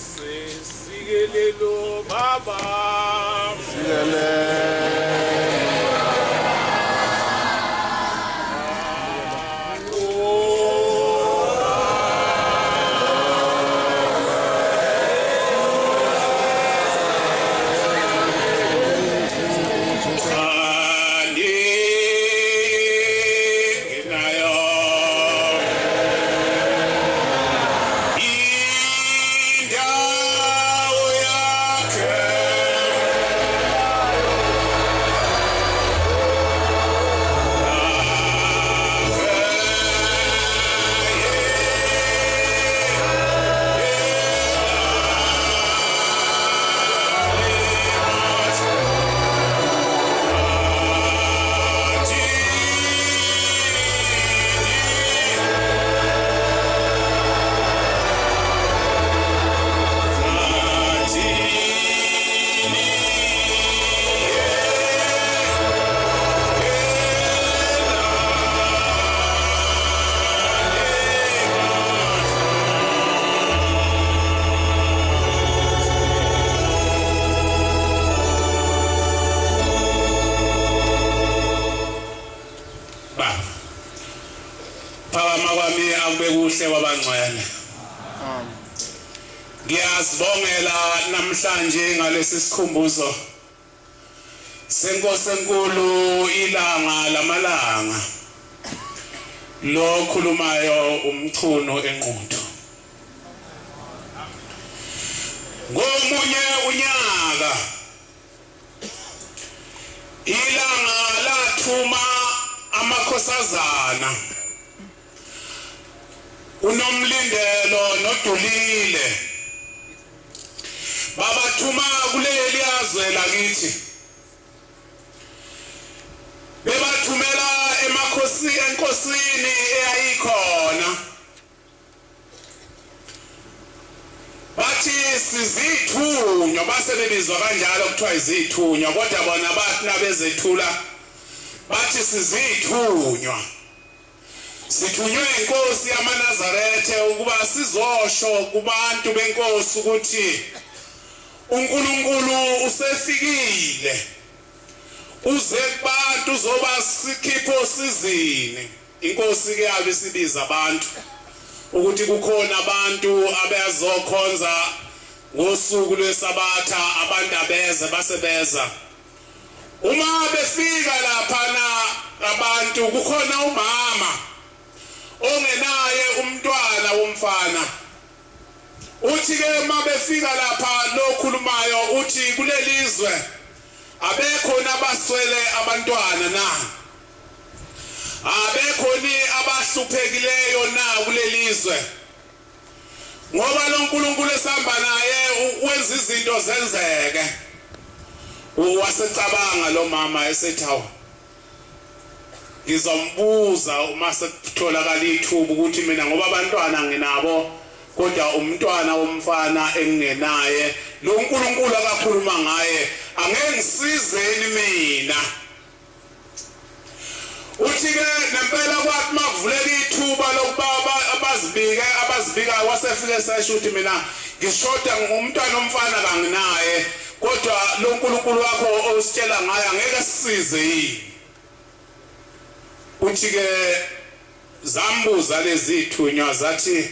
Sikelelo baba. Indawo yakhe Baba, phakama kwami akube kuhle kwabangcwele. Ngiyazibongela namhlanje ngalesi sikhumbuzo senkosi enkulu, ilanga lamalanga. Lo khulumayo uMchunu eNquthu. Ngomunye unyaka ilanga lathuma amakhosazana uNomlindelo noDulile, babathuma kuleli yazwe lakithi, bebathumela emakhosi enkosini eyayikhona. Bathi sizithunywa, base bebizwa kanjalo kuthiwa izithunywa, kodwa bona bathi nabezethula bathi sizithunywa, sithunywe inkosi yamaNazarethe ukuba sizosho kubantu benkosi ukuthi uNkulunkulu usefikile, uze kubantu uzoba sikhipho sizini. Inkosi ke yabe isibiza abantu ukuthi kukhona abantu abezokhonza ngosuku lwesabatha, abantu abeze basebeza. Uma befika lapha na abantu, kukhona umama ongenaye umntwana womfana. Uthi ke uma befika lapha, lo khulumayo uthi kulelizwe abekho nabaswele abantwana na, abekhoni abahluphekileyo na kulelizwe, ngoba lo nkulunkulu esihamba naye wenza izinto zenzeke. Wasecabanga lo mama esethi, hawu, ngizombuza uma sekutholakala ithuba ukuthi mina ngoba abantwana nginabo, kodwa umntwana womfana engingenaye, lo nkulunkulu akakhuluma ngaye angeke ngisizeni mina. Uthi ke nempela kwathi makuvuleka ithuba lokuba abazibike abazibika, wasefike sesho ukuthi mina ngishoda ngumntwana omfana, kanginaye, kodwa lo nkulunkulu wakho ositshela ngaye angeke sisize yini? Uthi ke zambuza lezi ithunywa zathi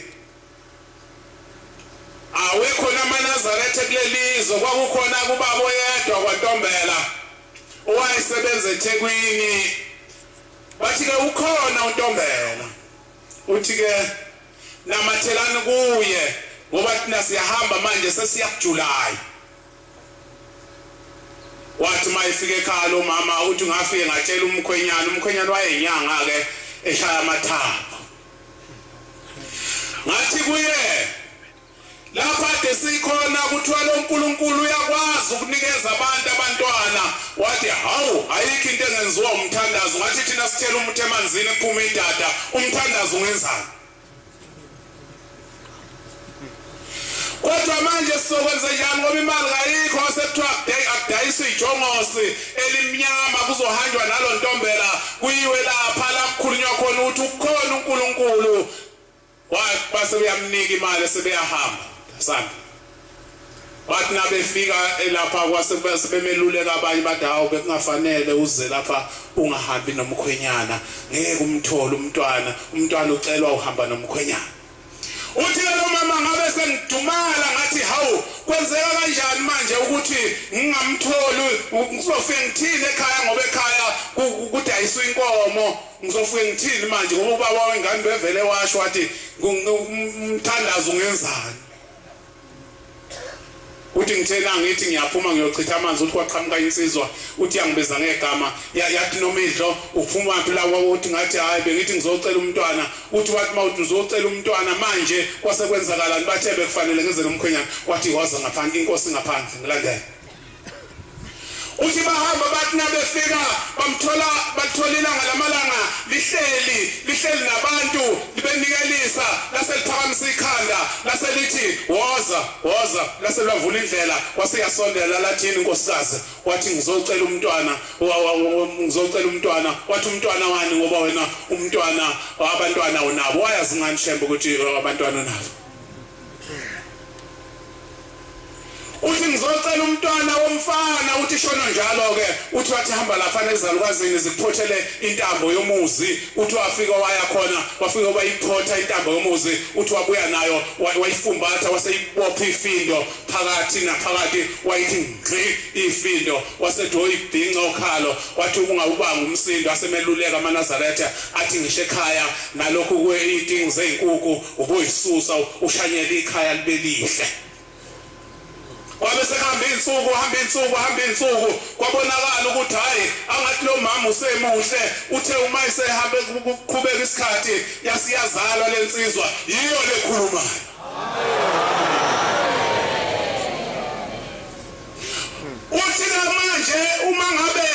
awekhona amaNazaretha kulelizwe. Kwakukhona kubaba oyedwa kwaNtombela owayesebenza eThekwini. Bathi ke ukhona uNtombela. Uthi ke namathelani kuye ngoba thina siyahamba manje, sesiya kuJuly. Wathi mayifika ekhaya lo mama, uthi ngafike ngatshela umkhwenyana. Umkhwenyana wayenyanga ke, eshaya amathambo. Ngathi kuye, lapha ade sikhona kuthiwa lo nkulunkulu uyakwazi ukunikeza abantu abantwana. Wathi, hawu, ayikho into engenziwa umthandazo. Ngathi thina sithela umuthi emanzini kuphuma idada, umthandazo ungenzani? Kodwa manje sizokwenza njani ngoba imali kayikho? Sekuthiwa akudayiswe ijongosi elimnyama, kuzohanjwa nalo ntombela, kuyiwe lapha la kukhulunywa khona ukuthi ukhona uNkulunkulu. Base beyamnika imali, sebeyahamba sami. Bathi nabefika lapha kwase bemeluleka abanye bathi hawu bekungafanele uze lapha ungahambi nomkhwenyana ngeke umthole umntwana umntwana ucelwa uhamba nomkhwenyana. Uthi lo mama ngabe sengidumala ngathi hawu kwenzeka kanjani manje ukuthi ngingamtholi ngizofike ngithini ekhaya ngoba ekhaya kudayiswa inkomo ngizofike ngithini manje ngoba ubaba wengane bevele washo wathi umthandazo ungenzani. Uthi ngithena ngithi ngiyaphuma ngiyochitha amanzi uthi kwaqhamuka insizwa uthi yangibiza ngegama yathi Nomidlo uphuma phi la uthi ngathi hayi bengithi ngizocela umntwana uthi wathi mawuthi uzocela umntwana manje kwase kwenzakalani bathe bekufanele ngize nomkhwenyana wathi waza ngaphandle inkosi ngaphandle ngilandele. Uthi bahamba bathi nabefika bamthola bathola ilanga lamalanga lihleli lihleli nabantu libenikelisa laseliphakamisa ikhanda laselithi woza woza laselivula indlela waseyasondela lathini inkosikazi wathi ngizocela umntwana ngizocela umntwana wathi umntwana wani ngoba wena umntwana abantwana unabo wayazi ngani Shembe ukuthi abantwana unabo. Uthi ngizocela umntwana womfana uthi shono njalo ke uthi wathi hamba lapha nezalukazini zikuphothele intambo yomuzi uthi wafika waya khona wafika wayiphotha intambo yomuzi uthi wabuya nayo wayifumbatha waseyibopha ifindo phakathi naphakathi wayithi ngqi ifindo wasethi oyibhinca okhalo wathi ungawubanga umsindo asemeluleka amaNazaretha athi ngisho ekhaya nalokhu kweyitingi zezinkukhu uboyisusa ushanyele ikhaya libe lihle. Kwabe sekuhamba insuku hamba insuku hamba insuku kwabonakala ukuthi hayi angathi lo mama usemuhle uthe uma esehambe kuqhubeka isikhathi yasiyazalwa lensizwa yiyo lekhulumayo. Uthi manje uma ngabe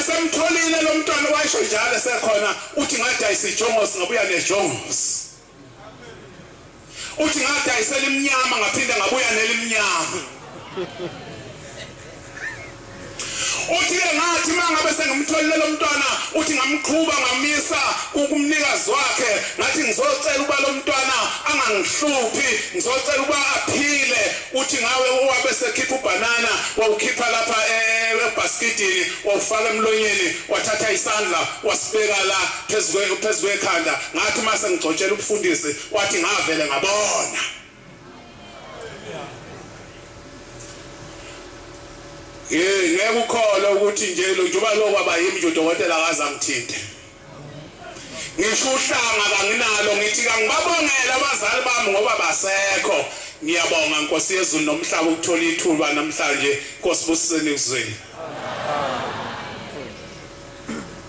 semtholile lo mntwana wayisho njalo sekhona uthi ngadayisa ijongosi ngabuya nejongosi. Uthi ngadayisela imnyama ngaphinde ngabuya nelimnyama. Uthi ke ngathi mangabe sengimtholile lo mntwana uthi ngamqhuba ngamisa kumnikazi wakhe ngathi ngizocela uba lo mntwana angangihluphi ngizocela uba aphile. Uthi ngawe wabe sekhipha ubanana wawukhipha lapha ebhaskidini wawufaka emlonyeni wathatha isandla wasibeka la phezu kwekhanda ngathi mase ngigcotshela ubufundisi wathi ngavele ngabona. Ngeke ukhole ukuthi nje lo njengoba lo kwaba yimi nje udokotela akaze angithinte. Ngisho uhlanga kanginalo ngithi kangibabongela abazali bami ngoba basekho. Ngiyabonga Nkosi yezulu nomhlaba ukuthola ithuba namhlanje. Nkosi busiseni kuzweni.